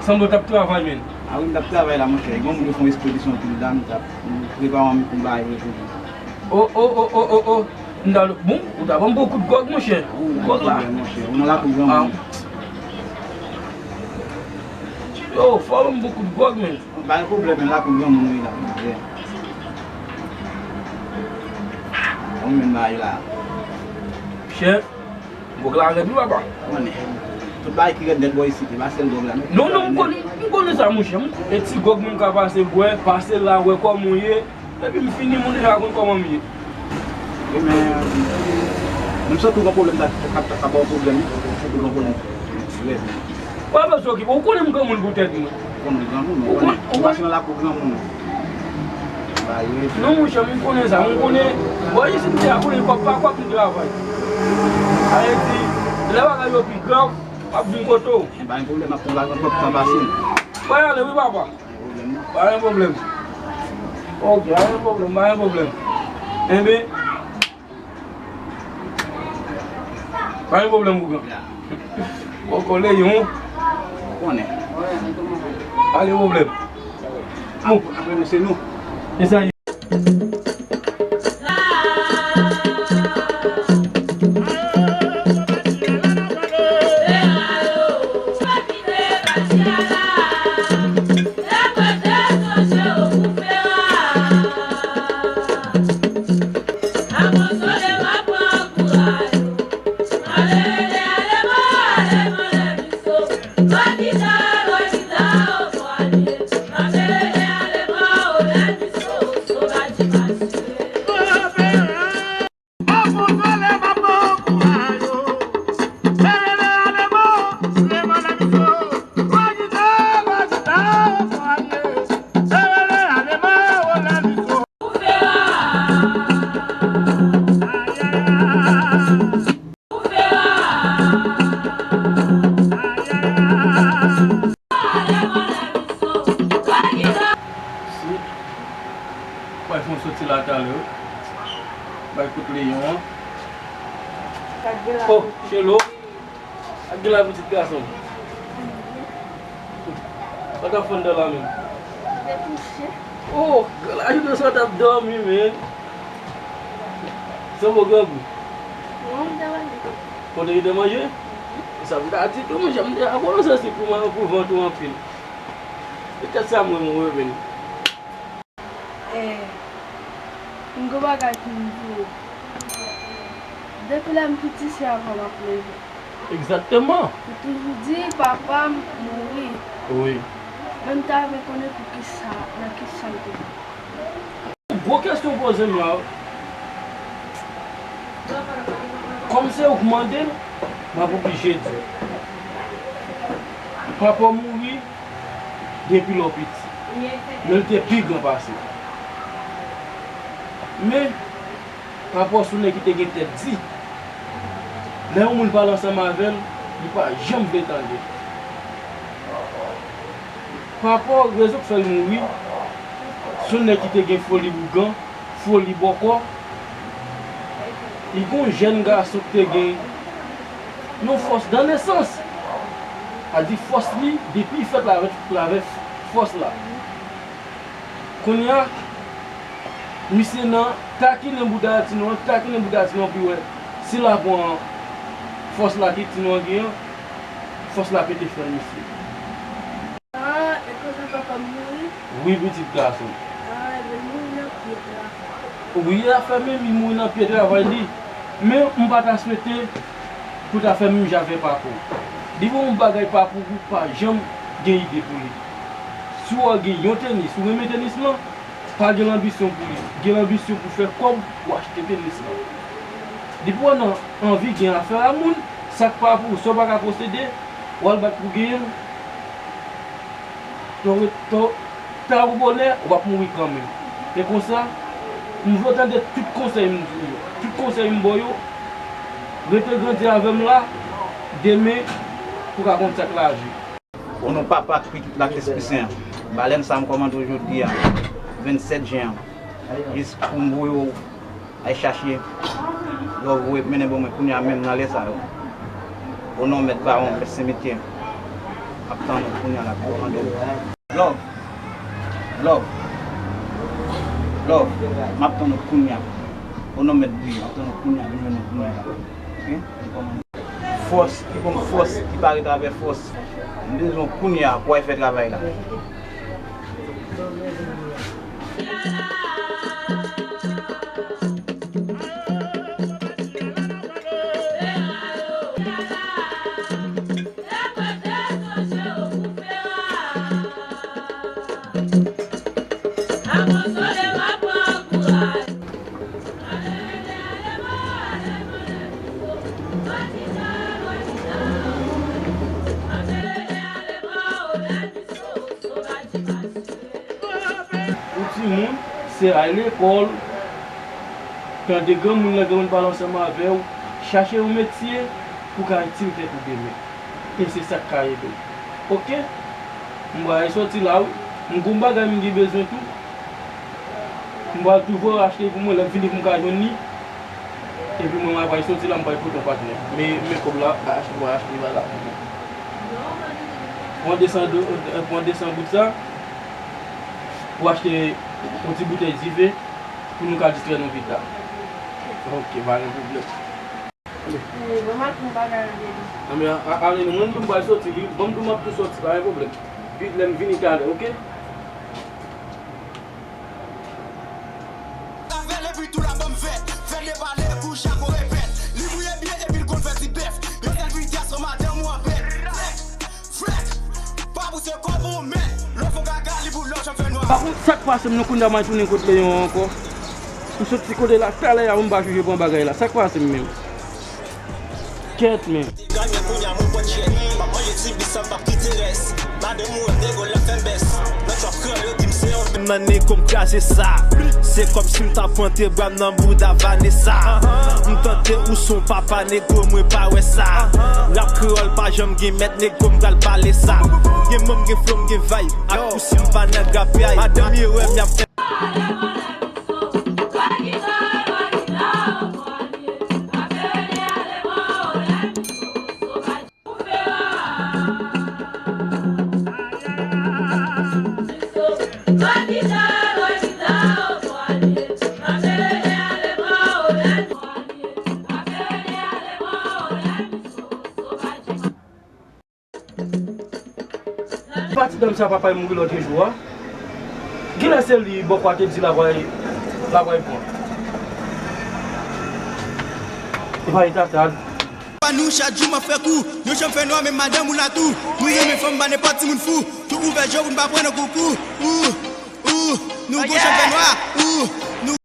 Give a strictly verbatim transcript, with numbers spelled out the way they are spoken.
Sanble w t ap travay, menn. A wi, m t ap travay la, monchè. Gen yon moun yo fè yon ekspedisyon pou m la, m t ap prepare yon bagay pou li. O, o, o, o, o, o. M ta, bon, ou ta ban m bon kout gwòg, monchè. Ou nan gwòg la, pwoblèm, monchè. Ou nan lakou granmoun. Yo, fò w ban m bon kout gwòg, menn. Pa gen pwoblèm, men lakou granmoun wi la. Ou menm la, la. Chèf. Gwòg la rèd wi papa. Konnen. Tout bagay ki rèd nèt bò isit, e pa sèl gwòg la non. Non, non, m konnen, m konnen sa, monchè. E ti gwòg moun ka pase bwè, pase la, wè kòman w ye. Epi m fini, moun deja konn kòman m ye. Wi, men, menm si w tou gen pwoblèm, sa ka, ka, ka ba w pwoblèm, wi. Si w tou gen pwoblèm. Rèd. Ou pa bezwen okipe, ou konnen m granmoun poutèt mwen. Ou konnen granmoun, ou konnen. Ou pase nan lakou granmoun. Non, monchè, m konnen sa. M konnen, bò isit m te a konnen kòb pa kòb m travay. Sa vle di, lè bagay yo pi grav, w ap vin kote w. Pa gen pwoblèm, m ap pran bagay anpòtan pase m. Mwen ale wi, papa. Pa gen pwoblèm. Ok, pa gen pwoblèm, pa gen pwoblèm. Enben, pa gen pwoblèm, ougan. Poko Leyon. Konnen. Pa gen pwoblèm. Bon. Apre nou, se nou. E sa ye. Mwen fè yon soti la talè wi. Bay kout Leyon an. Oh, Chelo. Ak gen la pitit gason. Sa w t ap fè anndan la menm? Te kouche. Oh, la jounen sa w t ap dòmi, men. Sanble w grangou. Non, m te manje. Ou te gentan manje? Sa m ta di tou, monchè, m te a kòmanse si pou mwen, pou vant ou anpil. Petèt sa mwen, mwen revin. Eh, m gen bagay pou m di w. Depi lè m piti, se avè w m ap leve. Egzakteman. Ou toujou di papa m mouri. Wi. Men m ta renmen konnen poukisa, nan ki sa l te mouri. Gwo kesyon w poze m la. Kòm se ou k mande l, m ap oblije di w. Papa w mouri depi lè w piti. Men l te pi gran pase w. Men, papa w se yon nèg ki te gen tèt di. Lè yon moun pale ansanm avè l, li pa janm vle tande. Papa w, rezon k fè l mouri, se yon nèg ki te gen foli ougan, foli bòkò. Li gon jèn gason ki te gen yon fòs dan nesans. Sa di fòs li, depi l fèt la avèk, l avèk fòs la. Kounye a, misye nan takinen bouda Tinon an, takinen bouda Tinon an pou l wè si l a pran fòs la ke Tinon an gen an, fòs la pete frè misye. Ah, e koze papa m mouri? Wi, pitit gason. Ah, li mouri nan pye travay. Wi, afè menm, li mouri nan pye travay li. Men, m pa ta swete pou ta fè menm jan avè papa w. Depi w wè yon bagay pa pou ou, pa janm gen ide pou li. Si w wè gen yon tenis, ou renmen tenis lan, pa gen lanbisyon pou li. Gen lanbisyon pou fè kòb, ou achte tenis lan. Depi w nan anvi gen afè a moun, sa k pa pou ou, sa w pa ka posede, w al bat pou genyen l. Tò, tò, ta ou bonè, w ap mouri kanmenm. E konsa, m vle w tande tout konsèy m di w yo. Tout konsèy m ba w yo, rete grandi avè m la, demen, pou w ka konn sa k lavi. O non Papa ak Pitit la ak Lespri Sen an. Balèn sa m kòmande w jodi a, vennsèt jen an. Jis pou m voye w al chache lè w voye mennen ban mwen kounye a menm nan lè sa yo. O non Mèt Bawon, Mèt Senmityè. M ap tann ou kounye a la pou mande w. Love. Love. Love. M ap tann ou kounye a. O non mèt bri, m ap tann ou kounye a, vin jwenn mwen kounye a la. Oke? Fòs, ki ban m fòs, ki pare atravè fòs. M bezwen w kounye a pou w al fè travay la. Ou timoun, se al lekòl, tande granmoun nan, granmoun pale ansanm avè w, chache yon metye pou w ka itil tèt ou demen. E se sa k ka ede w. Oke? M pral soti la, wi. M gon bagay m gen bezwen tou. M pral tou voye achte pou mwen, lè m fini pou m ka jwenn li. Epi mwen, mwen pral soti la, m pral pote yon patnè. Men, men kòb la, achte, mwen achte bagay. Pran de san do-, pran de san goud sa, pou achte yon ti boutèy dife, pou nou ka distrè nou vit la. Oke, pa gen pwoblèm. Wi, ban m al pran bagay yo, baby. Anben, a, a, ale, mwen tou m pral soti, wi. Ban m tou m ap tou soti, pa gen pwoblèm. Pi lè m vini talè, oke? Avè l epi tou la ban m vèt. Fè l depale kou Jako repèt. Li bouye byen epi l konn fè ti bèf. Yon sèl vitès, madanm ou an pèt. Frèt, pa pouse kò pou men. Lè w fè kaka, li pou lòch an fè nwa. Pa kont sa k pase m nan kounye a, m al tounen kot Leyon ankò. M soti kote la talè a, m pa jije pran bagay la. Sa k pase m menm? Kèt men. Te ganyen kounye a mwen pran chèk. M ap manje ti bisan, m ap kite rès. Madanm ou an nego l ap fè m bès. Lòt yo ap kran yo di m se yon. M nan nego m kraze sa. Se kòmsi m ta pwante bra m nan bouda Vanessa. M tande ou se yon papa nego, mwen pa wè sa. Rap kreyòl pa janm gen mèt, nego m pral pale sa. Gen mwen m gen flow, m gen vibe. Ak ou si m pa nan grapyay. Madanm yo wè m y ap fè. Pati dam sa papa l mouri lòt jou a. Genlè se li bòkò a te di l ap al, l ap al pran. E pa li tata. Pa nou chak jou m ap fè kou. Yo janm fè nwa, men madanm ou la tou. Nou renmen fanm, pa nenpòt timoun fou. Tou ouvè je w pou n pa pran nan koukou. Ou, ou, nou gon janm fè nwa. Ou, nou.